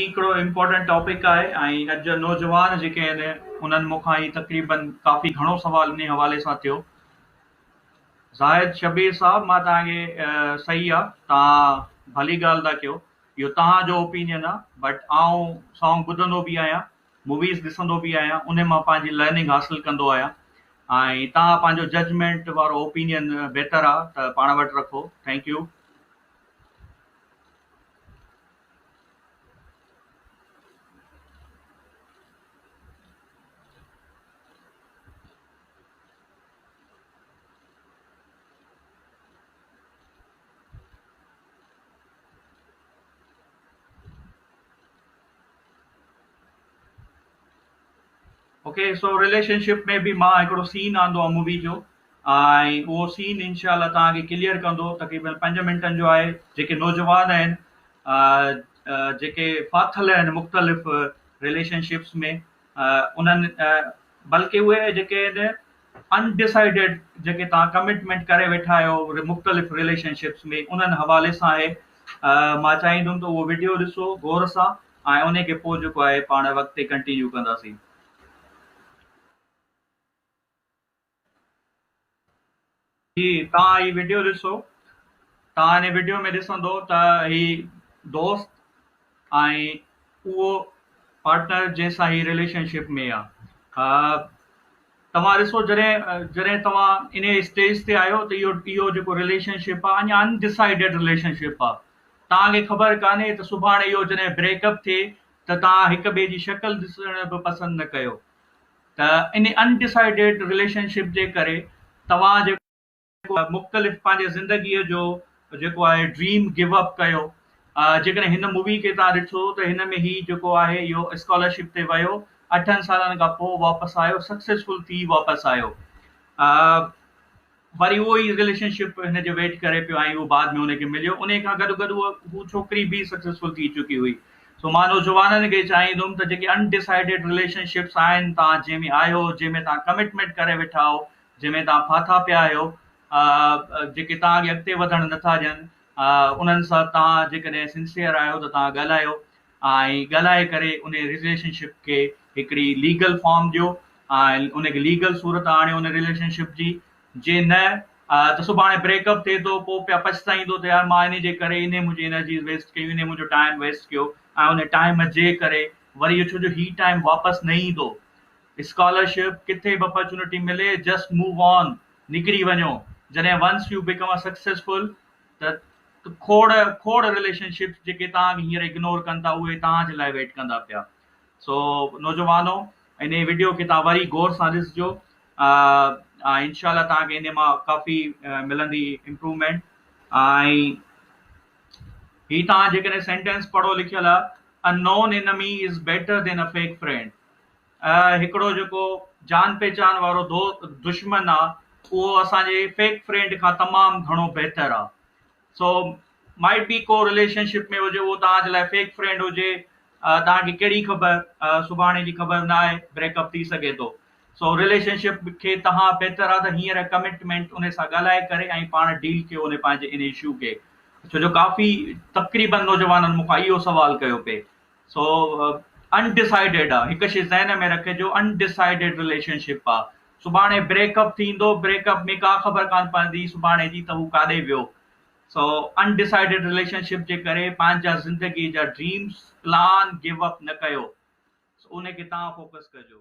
هڪڙو important topic آهي ۽ اڄ جا نوجوان جيڪي آهن انهن مون کان هي تقريبن ڪافي گهڻو سوال انهي حوالي سان ٿيو. زاهد شبير صاحب مان توهان کي صحيح آ توهان ڀلي ڳالهه ٿا ڪيو اهو توهان جو اوپينين آ بٽ آئون سانگ ٻڌندو به آهيان موويز ڏسندو به آهيان انهي مان پنهنجي لرننگ حاصل ڪندو آهيان ۽ توهان پنهنجو ججمينٽ وارو اوپينين بهتر آ ته پاڻ وٽ رکو thank you. Okay so relationship ۾ به مان هڪڙو سين آندو آهي مووي جو ۽ اهو سين انشاء الله توهان کي ڪليئر ڪندو تقريبن 5 منٽن جو آهي جيڪي نوجوان آهن جيڪي ڦاٿل آهن مختلف رليشن شپس ۾ انهن بلڪه اهي جيڪي آهن انڊيسائيڊيڊ جيڪي توهان ڪمٽمينٽ ڪري ويٺا آهيو مختلف رليشن شپس ۾ انهن حوالي سان آهي مان چاهيندم ته اهو وڊيو ڏسو غور سان ۽ ان کي پوء جيڪو آهي پاڻ وقت تي ڪنٽينيو ڪنداسين. جي توهان هي وڊيو ڏسو توهان هن وڊيو ۾ ڏسندو ته هي دوست ۽ اهو پارٽنر جنهن سان هي رليشن شپ ۾ آ توهان ڏسو جڏهن جڏهن توهان ان اسٽيج تي آهيو ته اهو اهو جيڪو رليشن شپ آ اڃا انڊيسائيڊيڊ رليشن شپ آ توهان کي خبر ڪانهي ته سڀاڻي اهو جڏهن بريڪ اپ ٿئي ته توهان هڪ ٻئي جي شڪل ڏسڻ به پسند نه ڪيو ته ان انڊيسائيڊيڊ رليشن شپ جي ڪري توهان جيڪو مختلف پنهنجي زندگيء جو جيڪو آهي ڊريم گيو اپ ڪيو. جيڪڏهن هن مووي کي توهان ڏٺو ته هن ۾ هي جيڪو آهي اهو اسڪالرشپ تي ويو اٺن سالن کان پوء واپس آيو سڪسيسفل ٿي واپس آيو. وري اهو ئي رليشن شپ هن جو ويٽ ڪري پيو ۽ اهو بعد ۾ هن کي مليو انهي کان گڏو گڏ اها هو ڇوڪري به سڪسيسفل ٿي چڪي هئي سو مان نوجوانن کي چاهيندم ته جيڪي انڊيسائيڊيڊ رليشن شپس آهن توهان جنهن ۾ آهيو جنهن ۾ توهان ڪمٽمينٽ ڪري ويٺا آهو جنهن ۾ توهان ڦاٿا پيا آهيو جيڪي توهان کي اڳتي وڌڻ نٿا ڏين انهن سان توهان جيڪڏهن سنسيئر آهيو ته توهان ڳالهايو ۽ ڳالهائي ڪري ان رليشن شپ کي هڪڙي ليگل فارم ڏيو ۽ ان کي ليگل صورت آڻيو ان رليشن شپ جي جي نه ته سڀاڻي بريڪ اپ ٿئي ٿو پوء پيا پڇتائيندو ته يار مان انهي جي ڪري انهي منهنجي انرجيز ويسٽ ڪيون انهي منهنجو ٽائيم ويسٽ ڪيو ۽ ان ٽائيم جي ڪري وري اهو ڇو جو هي ٽائيم واپس نه ايندو اسڪالرشپ ڪٿي به اپرچونٽي ملي جسٽ موو آن نڪري وڃو جڏهن once you become a successful ته کوڙ کوڙ رليشن شپس جيڪي توهان کي هينئر اگنور ڪن ٿا اهي توهان جي لاء ويٽ ڪندا پيا سو نوجوانو انهي وڊيو کي توهان وري غور سان ڏسجو ۽ انشاء الله توهان کي انهي مان ڪافي ملندي امپروومينٽ ۽ هي توهان جيڪڏهن سينٽينس پڙهو لکيل آهي a known enemy is better than a fake friend هڪڙو جيڪو جان پهچان وارو دوست دشمن آ اهو اسان جي فيڪ فرينڊ کان تمام گهڻو بهتر آ سو مائٽ بي ڪو رليشن شپ ۾ هجي اهو توهان جي لاء فيڪ فرينڊ هجي توهان کي ڪهڙي خبر سڀاڻي جي خبر نه آهي بريڪ اپ ٿي سگهي ٿو سو رليشن شپ کي توهان بهتر آ ته هينئر ڪمٽمينٽ ان سان ڳالهائي ڪري ۽ پاڻ ڊيل ڪيو ان پنهنجي ان اشو کي ڇو جو ڪافي تقريبن نوجوانن مون کان اهو سوال ڪيو پئي سو انڊيسائيڊيڊ آ هڪ شي ذهن ۾ رکجو انڊيسائيڊيڊ رليشن شپ آ سڀاڻي بريڪ اپ ٿيندو بريڪ اپ ۾ ڪا خبر ڪانه پوندي سڀاڻي جي ته هو ڪاڏي ويو سو انڊيسائيڊيڊ رليشن شپ جي ڪري پنهنجا زندگي جا ڊريمز پلان گيو اپ نه ڪيو سو ان کي توهان فوڪس ڪجو.